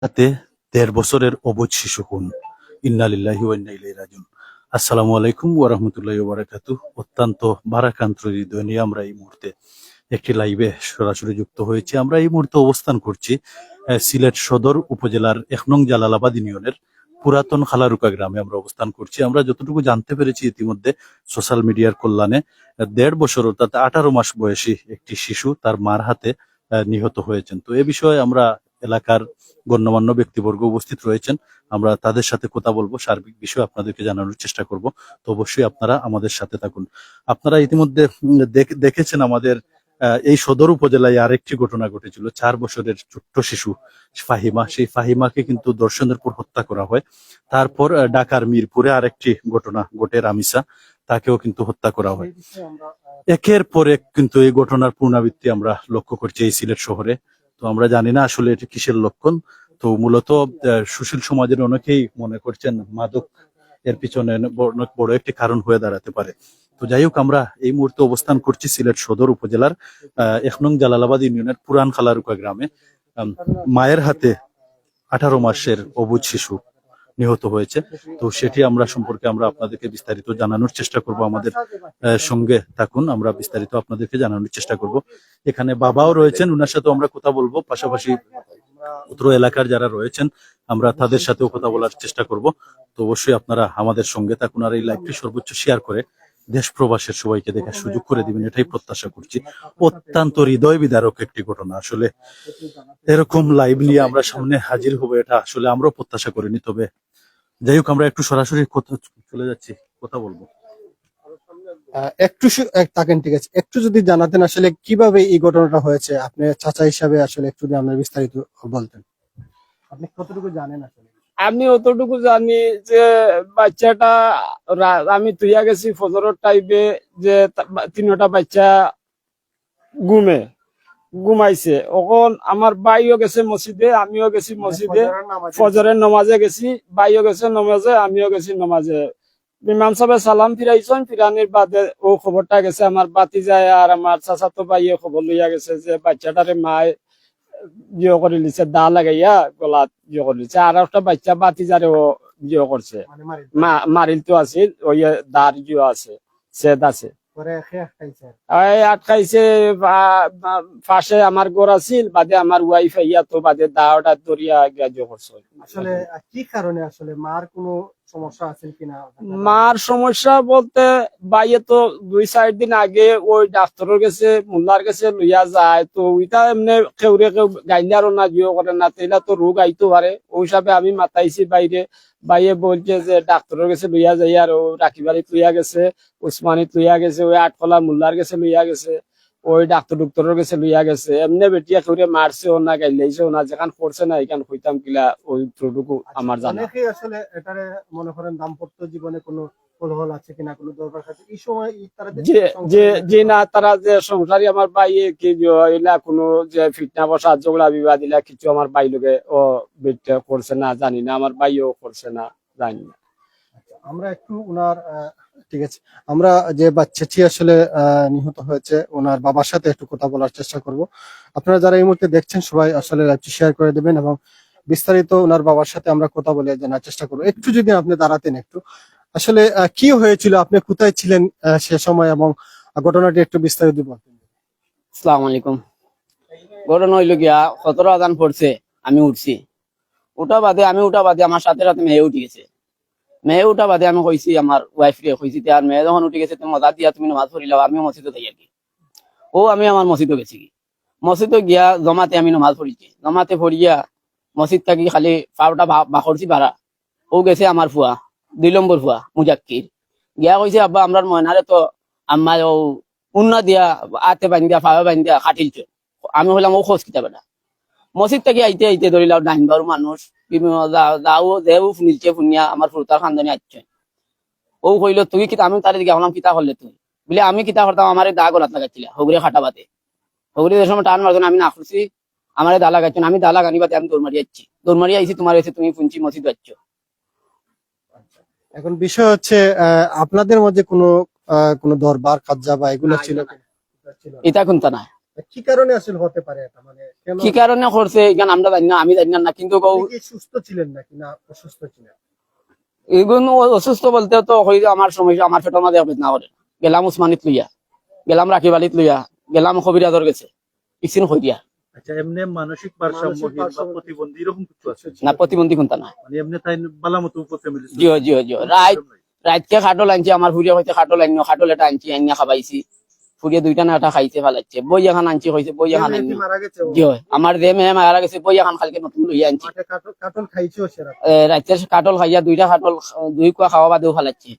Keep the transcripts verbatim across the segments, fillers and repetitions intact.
তাতে দেড় বছরের অবুঝ শিশু খুন। ইন্না লিল্লাহি ওয়া ইন্না ইলাইহি রাজিউন। আসসালামু আলাইকুম ওয়া রাহমাতুল্লাহি ওয়া বারাকাতুহু। অত্যন্ত ভারাক্রান্ত হৃদয় নিয়ে আমরা এই মুহূর্তে একটি লাইভে সরাসরি যুক্ত হয়েছি। আমরা এই মুহূর্তে অবস্থান করছি, আহ, সিলেট সদর উপজেলার এক নং জালালাবাদ ইউনিয়নের পুরাতন খালারুকা গ্রামে আমরা অবস্থান করছি। আমরা যতটুকু জানতে পেরেছি ইতিমধ্যে সোশ্যাল মিডিয়ার কল্যাণে, আহ, দেড় বছর অর্থাৎ আঠারো মাস বয়সী একটি শিশু তার মার হাতে, আহ, নিহত হয়েছেন। তো এ বিষয়ে আমরা এলাকার গণ্যমান্য ব্যক্তিবর্গ উপস্থিত রয়েছেন, আমরা তাদের সাথে কথা বলবো, সার্বিক বিষয়ে আপনাদেরকে জানানোর চেষ্টা করব। তো অবশ্যই আপনারা আমাদের সাথে থাকুন। আপনারা ইতিমধ্যে, উম, দেখ-, দেখেছেন আমাদের, আহ, এই সদর উপজেলায় আরেকটি ঘটনা ঘটেছিল। চার বছরের ছোট্ট শিশু ফাহিমা, সেই ফাহিমাকে কিন্তু ধর্ষণের পর হত্যা করা হয়। তারপর, আহ, ঢাকার মিরপুরে আরেকটি ঘটনা ঘটে, রামিসা, তাকেও কিন্তু হত্যা করা হয়। একের পর এক কিন্তু এই ঘটনার পুনরাবৃত্তি আমরা লক্ষ্য করছি এই সিলেট শহরে। তো আমরা জানি না আসলে এটি কিসের লক্ষণ। তো মূলত, আহ, সুশীল সমাজের অনেকেই মনে করছেন মাদক এর পিছনে অনেক বড় একটি কারণ হয়ে দাঁড়াতে পারে। তো যাই হোক, আমরা এই মুহূর্তে অবস্থান করছি সিলেট সদর উপজেলার, আহ, এক নং জালালাবাদ ইউনিয়নের পুরান খালারুকা গ্রামে। আম, মায়ের হাতে আঠারো মাসের অবুঝ শিশু নিহত হয়েছে। তো সেটি আমরা সম্পর্কে আমরা আপনাদেরকে বিস্তারিত জানানোর চেষ্টা করব। আমাদের, আহ, সঙ্গে থাকুন, আমরা বিস্তারিত আপনাদেরকে জানানোর চেষ্টা করব। এখানে বাবাও রয়েছেন, ওনার সাথেও আমরা কথা বলবো। পাশাপাশি অত্র এলাকার যারা রয়েছেন, আমরা তাদের সাথেও কথা বলার চেষ্টা করব। তো অবশ্যই আপনারা আমাদের সঙ্গে থাকুন, আর এই লাইভটি সর্বোচ্চ শেয়ার করে দেশ প্রবাসের সবাইকে দেখার সুযোগ করে দিবেন, এটাই প্রত্যাশা করছি। অত্যন্ত হৃদয় বিদারক একটি ঘটনা আসলে। এরকম লাইভ নিয়ে আমরা সামনে হাজির হব, এটা আসলে আমরাও প্রত্যাশা করিনি। তবে যাই হোক, আমরা একটু সরাসরি কথা, চলে যাচ্ছি, কথা বলবো। আহ, একটু শু-, এক, থাকেন, ঠিক আছে। একটু যদি জানাতেন আসলে কিভাবে এই ঘটনাটা হয়েছে, আপনি চাচা হিসাবে আসলে একটু যদি আমরা বিস্তারিত বলতেন। আপনি কতটুকু জানেন আসলে? আমি অতটুকু জানি যে বাচ্চাটা রা-, আমি তুইয়া গেছি ফজরর টাইমে, যে তা-, বা-, তিনটা বাচ্চা ঘুমে, ঘুমাইছে। অখন আমার ভাইও গেছে মসজিদে, আমিও গেছি মানে মসজিদে, ফজরের নামাজে। ফজরের নামাজে গেছি, ভাইও গেছে নামাজে, আমিও গেছি নামাজে। ইমাম সাহেবে সালাম ফিরাইছইন, ফিরানির বাদে অউ খবরটা গেছে আমার ভাতিজায় আর আমার চাচাতো ভাইয়ে খবর লইয়া গেছে যে বাচ্চাটারে মায় ইয়ে করি লিছে, দা লাগাইয়া গলাত ইয়ে করি লিছে। আর একটা বাচ্চা ভাতিজারেও ইয়ে করছে, মানে মারিল। মা-, মারিল তো আছিল, ওই দার ইয়ে আছে, সেদ আছে। পরে খে আটকাইছে? এই আটকাইছে, বা-, বা-, পাশে আমার ঘর আছিল, বাদে আমার ওয়াইফ আইয়া তো বাদে দাওটা ধরিয়া গিয়া ইয়ে করছে। আসলে, আহ, কি কারণে আসলে মার কোনো সমস্যা আছে কিনা? মার সমস্যা বলতে, ভাইয়ে তো দুই চাইর দিন আগে ওই ডাক্তারর গেছে, মোল্লার গেছে লইয়া যায়, তো ওইটা এমনে কেউরে কেউ গাইলারও না, জিও করে না, তেলা তো রোগ আইতো পারে। ওই হিসাবে আমি মাতাইছি ভাইরে, ভাইয়ে বলছে যে ডাক্তারর গেছে লইয়া যাইয়ার, ও রাখি বাড়িত লইয়া গেছে, উসমানীত লইয়া গেছে, ওই আটকলা মোল্লার গেছে লইয়া গেছে। ওই ডাক্তার ডুক্তারর গেছে লইয়া গেছে, এমনে বেটিয়ে কেউরে মারছেও না, গাইলাইছেও না, যেখান করছে না, এখান কইতাম কিলা, ওই অতটুকু আচ্ছা, আমার জানা। অনেকেই আসলে এটারে মনে করেন দাম্পত্য জীবনে কোনো কলহল আছে কিনা, কোনো দরবার খাতে, এই সময় এই তারা যে যে, সংসারে যে, যে না, তারা যে সংসারী আমার ভাই, এ কি যে ইলা কোনো যে ফিটনা বসা, ঝগড়া বিবাদ ইলা কিছু আমার ভাই লগে ও বেটা করছে না, জানি না, আমার ভাইও করছে না, জানি না। আচ্ছা, আমরা একটু ওনার, আহ, ঠিক আছে, আমরা যে বাচ্চাটি আসলে, আহ, নিহত হয়েছে, ওনার বাবার সাথে একটু কথা বলার চেষ্টা করব। আপনারা যারা এই মুহূর্তে দেখছেন, সবাই আসলে লাইভটি শেয়ার করে দেবেন এবং বিস্তারিত ওনার বাবার সাথে আমরা কথা বলে জানার চেষ্টা করব। একটু যদি আপনি দাঁড়াতেন একটু, আসলে, আহ, কি হয়েছিল, আপনি কোথায় ছিলেন, আহ, সে সময়, এবং ঘটনাটি একটু বিস্তারিত বলতেন। আসসালামু আলাইকুম। ঘটনা হইল গিয়া, সতেরো আজান পড়ছে, আমি উঠছি। উঠা বাদে, আমি উঠা বাদে আমার সাথে সাথে মেয়ে উঠি গেছে। মেয়ে উঠা বাদে আমি কইছি আমার ওয়াইফ রে, কইছি, "তে আর মেয়ে যখন উঠি গেছে, তুমি মজা দিয়া তুমি নামাজ পড়িলাও, আমিও মসজিদো যাই আর কি।" ও আমি আমার মসজিদো গেছি কি, মসজিদো গিয়া জমাতে আমি নামাজ পড়িছি। জমাতে পড়িয়া মসজিদ থাকি খালি পাওটা বা-, বাখরছি বাড়া। ও গেছে আমার ফুয়া, দুই নম্বর ফুয়া, মুজাক্কির। গিয়া কইছে, "আব্বা, আমরার ময়নারে তো আম্মায় ও উন্না দিয়া, আতে বান্ধিয়া, পাওয়ে বান্ধিয়া খাটিলছে।" আমি কইলাম, "ও খোঁজ কিতা বেটা?" মসজিদ থাকি আইতে আইতে ধরিলাও ডাইন বারো মানুষ, বিভিন্ন যা-, যাও, যেও ফুনিলছে, ফুনিয়া আমার ফুরুতার খান্দনে আইছে। ও কইলো, "তুই কিতা?" আমি তারে জিজ্ঞাসা করলাম, "কিতা করলে তুই?" বলে, "আমি কিতা করতাম, আমারে দা গলাত লাগাইছিলা, হগুরে খাটা বাদে। হগুরে যে সময় টান মারছেন, আমি না করছি, আমারে দা লাগাইছেন, আমি দা লাগানি বাদে আমি দৌড় মারি আইছি। দৌড় মারি আইছি, তোমার হয়েছে, তুমি ফুনছি মসজিদ যাচ্ছ।" আচ্ছা। এখন বিষয় হচ্ছে, আহ, আপনাদের মধ্যে কোনো, আহ, কোনো দরবার, কাজ্জা বা এগুলো না, ছিল এটা কিনা? না। এটা ছিল না। এটা কোনটা নাই। কি কারণে আসলে হতে পারে এটা? মানে, কেন? কি কারণে করছে এখান আমরা জানি না, আমি জানি না, না কিন্তু কও উনি কি সুস্থ ছিলেন নাকি না অসুস্থ ছিলেন? এগুন অ- অসুস্থ বলতে তো হই আমার সমস্যা, আমার পেটর মাঝে বেদনা করে। গেলাম উসমানিত লইয়া, গেলাম রাকিব আলিত লইয়া, গেলাম কবিরাজর গেছে, ইসিন কই দিয়া। আচ্ছা, এমনি মানসিক ভারসাম্যহীন বা প্রতিবন্ধী এরকম কিছু আছে? না, প্রতিবন্ধী কোনটা না। মানে এমনি তাই বালা মতো ফ্যামিলি? জি অয়, জি অয়, জি অয়। রাইত রাইতকে খাটল আনছি, আমার ফুরিয়ে কইতে খাটল আনিও, খাটল এটা আনছি, আনিয়া খাবাইছি। ফুরিয়ে দুইটা না এটা খাইছে ফালাইছে, বই এখান আনছি কইছে বই এখান আনিও। মারা গেছে ও? জি অয়, আমার যে মেয়ে মারা গেছে বই এখান কালকে নতুন লইয়া আনছি। মাঠে কাটল, কাটল খাইছে ও সেরা। এ, রাইতের খাটল খাইয়া দুইটা খাটল, দুই কুয়া খাওয়া বাদেও ফালাইছে।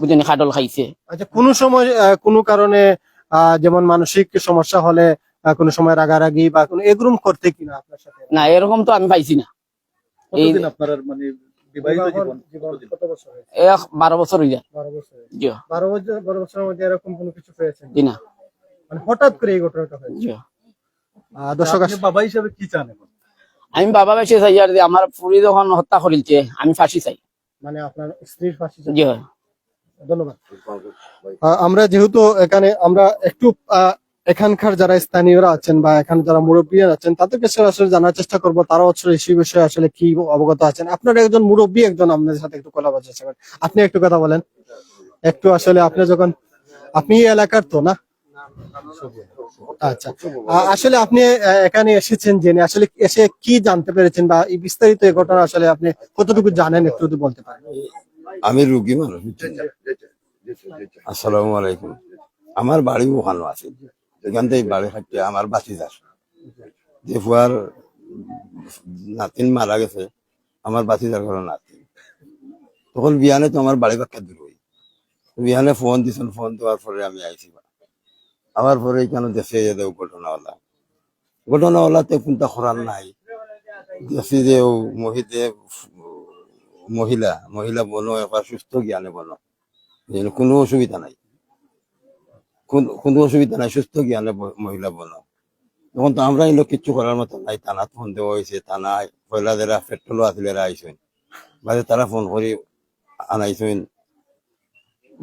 বুঝছেন, খাটল খাইছে। আচ্ছা, কোনো সময় আহ, কোনো কারণে আহ, যেমন মানসিক সমস্যা হলে আহ, কোনো সময় রাগারাগি বা কোনো এগুলো করতে কিনা আপনার সাথে? না, এরকম তো আমি পাইছি না। এই কতদিন আপনার মানে বিবাহিত বিবাহর জীবন? জীবন কতদিন? কত বছর হয়েছে? এক বারো বছর হইয়া। বারো বছর হয়েছে। জি। বারো বছর, বারো বছরের মধ্যে এরকম কোনো কিছু হয়েছে? জি না। মানে হঠাৎ করে এই ঘটনাটা হয়েছে। জি। আহ, দর্শক আপনি বাবা হিসাবে কি চান এখন? আমি বাবা বেশি চাই আর যে আমার ফুরি যখন হত্যা করিলছে, আমি ফাঁসি চাই। মানে আপনার স্ত্রীর ফাঁসি চাই। জি। ধন্যবাদ। আহ, আমরা যেহেতু এখানে আমরা একটু আহ, এখানকার যারা স্থানীয়রা আছেন বা এখানে যারা মুরব্বী আছেন, তাদের কাছে আসলে জানার চেষ্টা করব, তারা আসলে সেই বিষয়ে আসলে কি অবগত আছেন। আপনারা একজন মুরব্বী, একজন আমাদের সাথে একটু কথা বলার চেষ্টা করেন। আপনি একটু কথা বলেন, একটু আসলে আপনি যখন, আপনি এই এলাকার তো না? আচ্ছা, আ- আসলে আপনি আহ, এখানে এসেছেন জেনে আসলে এসে কি জানতে পেরেছেন বা এই বিস্তারিত এই ঘটনা আসলে আপনি কতটুকু জানেন, একটু যদি বলতে পারেন। আমি রুগী মানুষ, বুঝছেন না? আসসালামু আলাইকুম। আমার বাড়ি ওখানো আছে, এখান থেকে বাড়ি খাটতে আমার বাতিজার যে ফুয়ার নাতিন মারা গেছে, আমার বাতিজার ঘরর নাতিন। তখন বিয়ানে তো আমার বাড়ি বাক্কা দূর হই, বিয়ানে ফোন দিছেন, ফোন দেওয়ার পরে আমি আইছি। আবার পরে এখানে দেখছি যে দেও ঘটনা হলা, ঘটনা হলাতে কোনটা করার নাই। দেখছি যে ও মহিতে মহিলা মহিলা বনো একবার সুস্থ জ্ঞানে বনো, যেন কোনো অসুবিধা নাই, কোন কোনো অসুবিধা নাই, সুস্থ জ্ঞানে ব- মহিলা বনো। তখন তো আমরা এলো কিচ্ছু করার মতো নাই, থানাত ফোন দেওয়া হয়েছে, থানায় পয়লা যারা পেট্রোলও আছিল এরা আইসেন, বাদে তারা ফোন করি আনাইছেন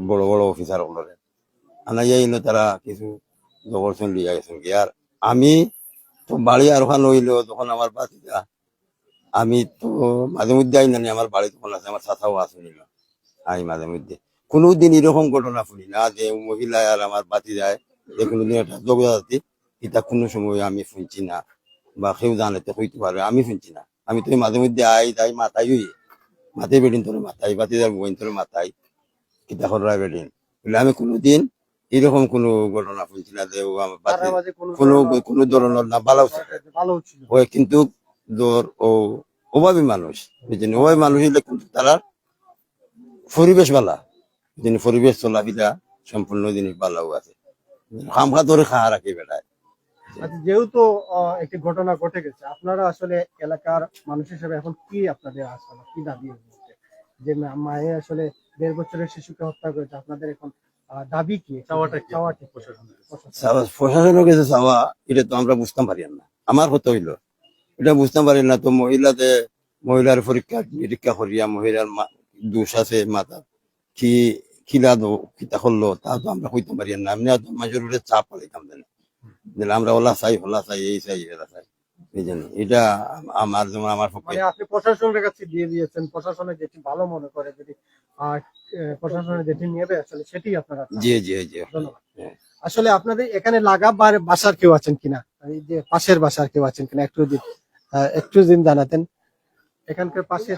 বড় বড় অফিসার অকলরে। আনাইয়া ইনো তারা কিছু জবরদস্ত লইয়া গেছেন কি। আর আমি তো বাড়ি আর ওখানে হইলো, যখন আমার বাতিজা, আমি তো মাঝে মধ্যে আই নানি, আমার বাড়ি তখন আছে, আমার চাচাও আছে নিল, আমি মাঝে মধ্যে। কোনোদিন এরকম ঘটনা শুনি না যে মহিলা আর আমার বাতিজায় যে কোনোদিন একটা ঝগড়াঝাটি, এটা কোনো সময় আমি শুনছি না, বা কেউ জানে তো হইতে পারে, আমি শুনছি না। আমি তো মাঝে মধ্যে আই যাই, মাতাই হই, মাতে বেটিন তোরে মাতাই, বাতিজার বইন তোরে মাতাই, কিতা কররা বেটিন, বলে আমি কোনোদিন এরকম কোনো ঘটনা শুনছি না যে ও আমার বাতি তার মাঝে কোনো কোনো ধরনের কোনো ধরনের না বালাও ছিল। ভালো ছিল। ওই কিন্তু ধর ও অভাবী মানুষ, বুঝছেন, অভাবী মানুষ হইলে কিন্তু তারা পরিবেশ বালা, বুঝছেন, পরিবেশ চলাফেরা সম্পূর্ণ জিনিস বালাও আছে। খামখা ধরে খাওয়া রাখি বেটায়। আচ্ছা, যেহেতু আহ, একটি ঘটনা ঘটে গেছে, আপনারা আসলে এলাকার মানুষ হিসেবে এখন কি আপনাদের আশা বা কি দাবি এই মুহূর্তে? যে মা- মায়ে আসলে দেড় বছরের শিশুকে হত্যা করেছে, আপনাদের এখন আহ, দাবি কি? চাওয়াটা কি? চাওয়াটা কি? প্রশাসনের কাছে। প্রশাসন। চাওয়া- প্রশাসনের কাছে চাওয়া, এটা তো আমরা বুঝতাম পারি না। আমার কথা হইলো, এটা বুঝতাম পারি না। তো মহিলাতে মহিলার পরীক্ষা নিরীক্ষা করিয়া মহিলার মা- দোষ আছে মাথা, কি কিলা দো কিতা করলো, তা তো আমরা কইতাম পারি না। এমনি তো মানুষের উপরে চাপ পালাইতাম না, যে আমরা ওলা চাই, হলা চাই, এই চাই, এরা চাই। এই জন্য এটা আম- আমার যেমন আমার পক্ষে। মানে আপনি প্রশাসনের কাছে দিয়ে দিয়েছেন, প্রশাসনে যেটি ভালো মনে করে, যদি আহ, এ, প্রশাসনে যেটি নেবে আসলে সেটি আপনারা চান। জি জি জি। ধন্যবাদ। হ্যাঁ। আসলে আপনাদের এখানে লাগা বা- বাসার কেউ আছেন কিনা, এই যে পাশের বাসার কেউ আছেন কিনা, একটু যদি আহ, একটু যদি জানাতেন এখানকার পাশে।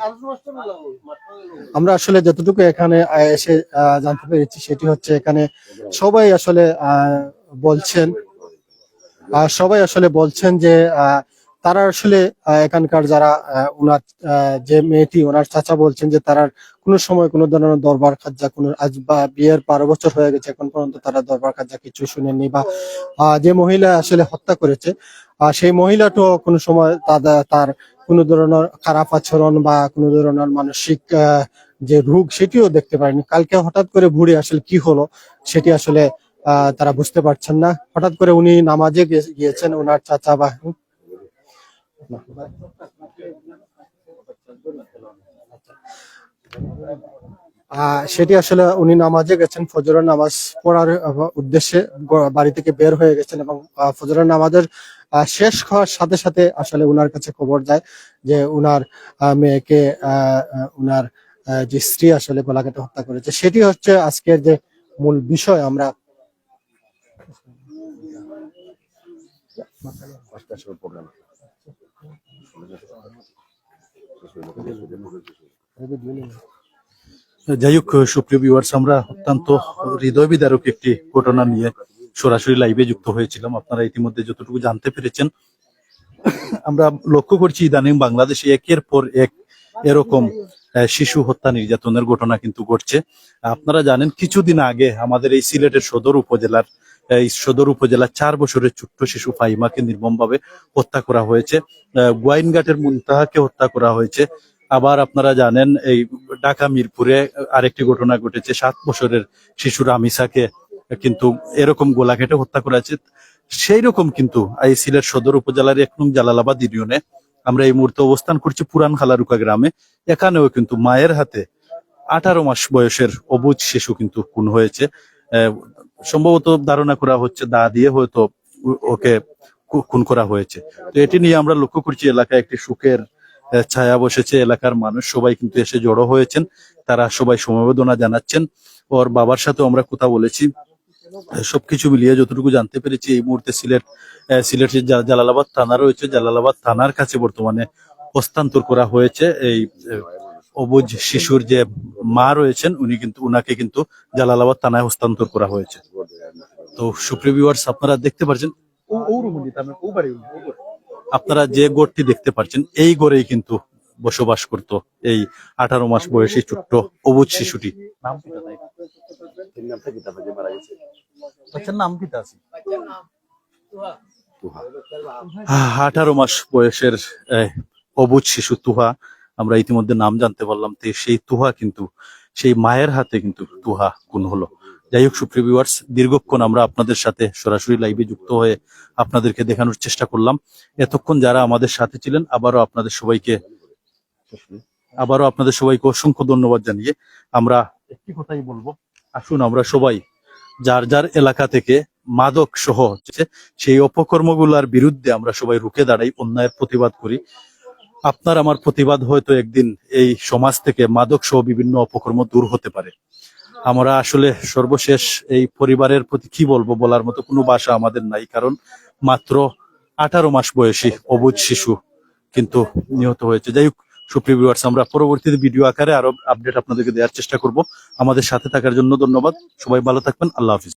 আমরা আসলে যতটুকু এখানে আহ, এসে আহ, জানতে পেরেছি সেটি হচ্ছে এখানে সবাই আসলে আহ, বলছেন, আহ, সবাই আসলে বলছেন যে আহ, তারা আসলে আহ, এখানকার যারা আহ, ওনার আহ, যে মেয়েটি ওনার চাচা বলছেন যে তারা কোনো সময় কোনো ধরনের দরবার খাজা কোনো আজ বা বিয়ের বারো বছর হয়ে গেছে এখন পর্যন্ত তারা দরবার খাজা কিছু শুনেননি বা আহ, যে মহিলা আসলে হত্যা করেছে আহ, সেই মহিলাটিও কোনো সময় তাদের তার কোনো ধরনের খারাপ আচরণ বা কোনো ধরনের মানসিক আহ, যে রোগ সেটিও দেখতে পারেনি। কালকে হঠাৎ করে ভোরে আসলে কি হলো সেটি আসলে আহ, তারা বুঝতে পারছেন না। হঠাৎ করে উনি নামাজে গে- গিয়েছেন ওনার চাচা বা আহ, সেটি আসলে উনি নামাজে গেছেন ফজরের নামাজ পড়ার আহ, উদ্দেশ্যে। ঘ-, বাড়ি থেকে বের হয়ে গেছেন এবং, আহ, ফজরের নামাজের, আহ, শেষ হওয়ার সাথে সাথে আসলে উনার কাছে খবর যায় যে উনার, আহ, মেয়েকে, আহ, আহ, উনার, আহ, যে স্ত্রী আসলে গলা কেটে হত্যা করেছে। সেটি হচ্ছে আজকের যে মূল বিষয়। আমরা যাই হোক, সুপ্রিয় ভিউয়ার্স, আমরা অত্যন্ত হৃদয় বিদারক একটি ঘটনা নিয়ে সরাসরি লাইভে যুক্ত হয়েছিলাম। আপনারা ইতিমধ্যে যতটুকু জানতে পেরেছেন, আমরা লক্ষ্য করছি ইদানিং বাংলাদেশে একের পর এক এরকম, আহ, শিশু হত্যা নির্যাতনের ঘটনা কিন্তু ঘটছে। আপনারা জানেন, কিছুদিন আগে আমাদের এই সিলেটের সদর উপজেলার, এই সদর উপজেলার চার বছরের ছোট্ট শিশু ফাইমাকে নির্মমভাবে হত্যা করা হয়েছে, আহ, গোয়াইনঘাটের মুনতাহাকে হত্যা করা হয়েছে। আবার আপনারা জানেন, এই ঢাকা মিরপুরে আরেকটি ঘটনা ঘটেছে, সাত বছরের শিশু রামিসাকে কিন্তু এরকম গলা কেটে হত্যা করা হয়েছে। সেই রকম কিন্তু এই সিলেট সদর উপজেলার এক নং জালালাবাদ ইউনিয়নে আমরা এই মুহূর্তে অবস্থান করছি পুরান খালারুকা গ্রামে। এখানেও কিন্তু মায়ের হাতে আঠারো মাস বয়সের অবুঝ শিশু কিন্তু খুন হয়েছে। আহ, সম্ভবত ধারণা করা হচ্ছে দা দিয়ে হয়তো ও-, ওকে খু-, খুন করা হয়েছে। তো এটি নিয়ে আমরা লক্ষ্য করছি এলাকায় একটি শোকের, আহ, ছায়া বসেছে। এলাকার মানুষ সবাই কিন্তু এসে জড়ো হয়েছেন, তারা সবাই সমবেদনা জানাচ্ছেন। ওর বাবার সাথেও আমরা কথা বলেছি। আহ, সবকিছু মিলিয়ে যতটুকু জানতে পেরেছি, এই মুহূর্তে সিলেট, আহ, সিলেটের জা-, জালালাবাদ থানা রয়েছে, জালালাবাদ থানার কাছে বর্তমানে হস্তান্তর করা হয়েছে এই, আহ, অবুঝ শিশুর যে মা রয়েছেন, উনি কিন্তু, উনাকে কিন্তু জালালাবাদ থানায় হস্তান্তর করা হয়েছে। তো সুপ্রিয় ভিউয়ার্স, আপনারা দেখতে পাচ্ছেন, ও, ও রুম দিতে আমি, ও বাড়ি, ও বাড়ি। আপনারা যে ঘরটি দেখতে পাচ্ছেন, এই ঘরেই কিন্তু বসবাস করত এই আঠারো মাস বয়সী ছোট্ট অবুঝ শিশুটি। নাম কি তার? বাচ্চার নাম কি তা আছে? আহ, আঠারো মাস বয়সের, আহ, অবুঝ শিশু তুহা, আমরা ইতিমধ্যে নাম জানতে পারলাম। তো সেই তুহা কিন্তু, সেই মায়ের হাতে কিন্তু তুহা খুন হলো। যাই হোক, সুপ্রিয় ভিউয়ার্স, দীর্ঘক্ষণ আমরা আপনাদের সাথে সরাসরি লাইভে যুক্ত হয়ে আপনাদেরকে দেখানোর চেষ্টা করলাম। এতক্ষণ যারা আমাদের সাথে ছিলেন, আবারও আপনাদের সবাইকে, আবারও আপনাদের সবাইকে অসংখ্য ধন্যবাদ জানিয়ে আমরা একটি কথাই বলবো, আসুন আমরা সবাই যার যার এলাকা থেকে মাদক সহ যে সেই অপকর্মগুলোর বিরুদ্ধে আমরা সবাই রুখে দাঁড়াই, অন্যায়ের প্রতিবাদ করি। আপনার আমার প্রতিবাদ হয়তো একদিন এই সমাজ থেকে মাদক সহ বিভিন্ন অপকর্ম দূর হতে পারে। আমরা আসলে সর্বশেষ এই পরিবারের প্রতি কি বলবো, বলার মতো কোনো ভাষা আমাদের নাই, কারণ মাত্র আঠারো মাস বয়সী অবুঝ শিশু কিন্তু নিহত হয়েছে। যাই হোক, সুপ্রিয় ভিউয়ার্স, আমরা পরবর্তীতে ভিডিও আকারে আরো আপডেট আপনাদেরকে দেওয়ার চেষ্টা করব। আমাদের সাথে থাকার জন্য ধন্যবাদ। সবাই ভালো থাকবেন। আল্লাহ হাফিজ।